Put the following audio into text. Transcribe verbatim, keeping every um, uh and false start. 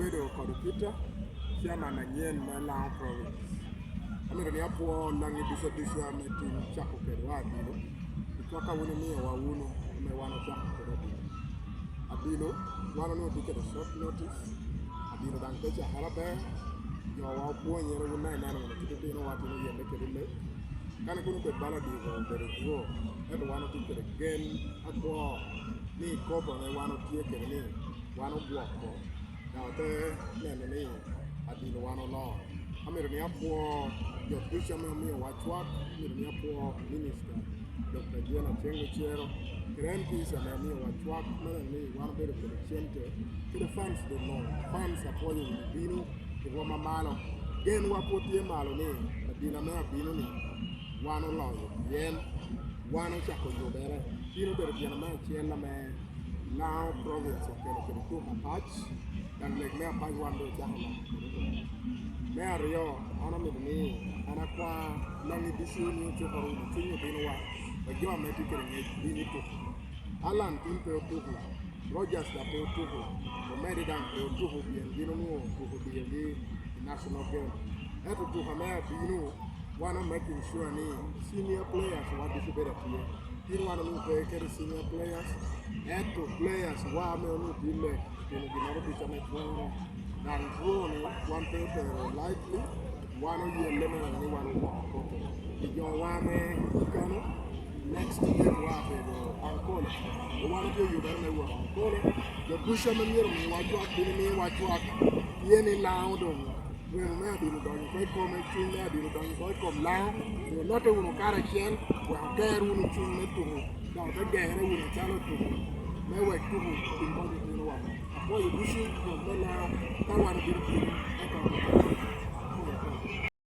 Bedo kodi Peter, chairman anyen me Lango Province. Amito ni apwo Langi ducu aduca ame tin cako kedwa abino, i twak a wun imiyowa wunu ame wan ocako kede abino. Abino, wan onwoŋo tye kede short notice, abino daŋ pe cakere aber, jowa opwonyere, wun daŋ ineno wunu kit otinowa tin oyelle kede lek. Kane kun obed bala odiko obedo two, ento wan otye kede gen akwo ni kop ame wan otye kede ni wan ogwoko, dok ote neno ni adilo wan oloo. Amito ni apwo jo ducu ame omiowa cwak, amito ni apwo Minista Dokta Jane Aceng Ocero, kede M Ps ame omiowa cwak me neno ni wan obedo kede cente, kede fans doŋ, fans apwoyo wunu bino i rwom amalo. Genwa pwod tye malo ni adilo ame abino-ni wan oloyo, pien wan ocako yubere. Bino bedo tyen me acel ame Lango Province okelo kede tuk apac, dok lek me apac wan doŋ ocako loko kede tuk. Me aryo, an amito ni an akwa Langi ducu ni ocukoro wunu cuny obinowa, wek jo ame tye kede ngec bin i tuk. Alan tin pe otuko, Rogers daŋ pe otuko, Omeri daŋ pe otuko pien gin onwoŋo otuko diogi i National Game. Ento tuk ame abino, wan o making sure ni senior players wa ducu bedo atye. Tin wan onwoŋo pe kede senior players, ento players wa ame onwoŋo tye lek otimo ginnoro ducu ame twere. Daŋ dwoni wan pe otero lightly, wan oyelle me neno ni wan owoko koko. I jowa ame i Kano, next game wa bedo Ankole. Wan otye oyubere me wot Ankole. Jo ducu ame myero omiwa cwak, bino miwa cwak. Tye ni Lango doŋ remo me adilo odonyo oko i kome, cuny me adilo odonyo oko i kom Lango. Onotte wunu karacel, wek oger wunu cuny me tuko, dok ote gere wunu acalo tuko, me wek tuko otim bot otinowa. Apwoyo ducu rwot me Lango, ka wan obino bino, ento